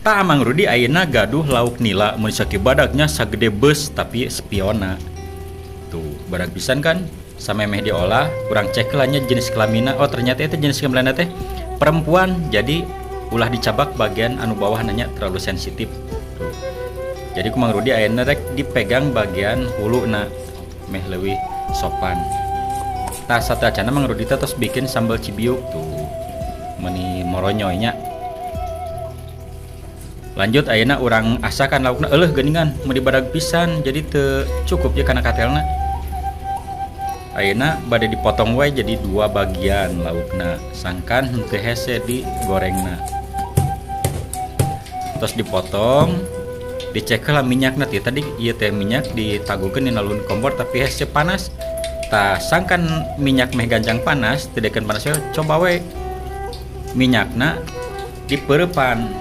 Tah, Mang Rudi ayeuna gaduh lauk nila mun sakieu badagnya, sagede bus, tapi spiona. Tuh, badag pisan kan. Samemeh diolah, urang cek lah nya jenis kelamina. Oh, ternyata itu jenis kelamina teh perempuan, jadi ulah dicabak bagian anu bawah nya, terlalu sensitif. Tuh. Jadi ku Mang Rudi ayeuna rek dipegang bagian huluna meh leuwih sopan. Tah, sateuacanna Mang Rudi teh tos bikin sambal cibiuk. Tuh, meni moronyoy nya. Lanjut, ayeuna urang asakan laukna. Euleuh, geuningan mau dibadag pisan, jadi teu cukup ya kana katelna. Ayeuna bade dipotong wae jadi dua bagian laukna, sangkan henteu hese digorengna. Terus dipotong, dicek lah minyakna. Ti tadi ieu teh minyak ditagulkeun dina lun kompor, tapi hese panas. Tah, sangkan minyak meh gancang panas, tidak panas, coba we minyakna dipeureupan.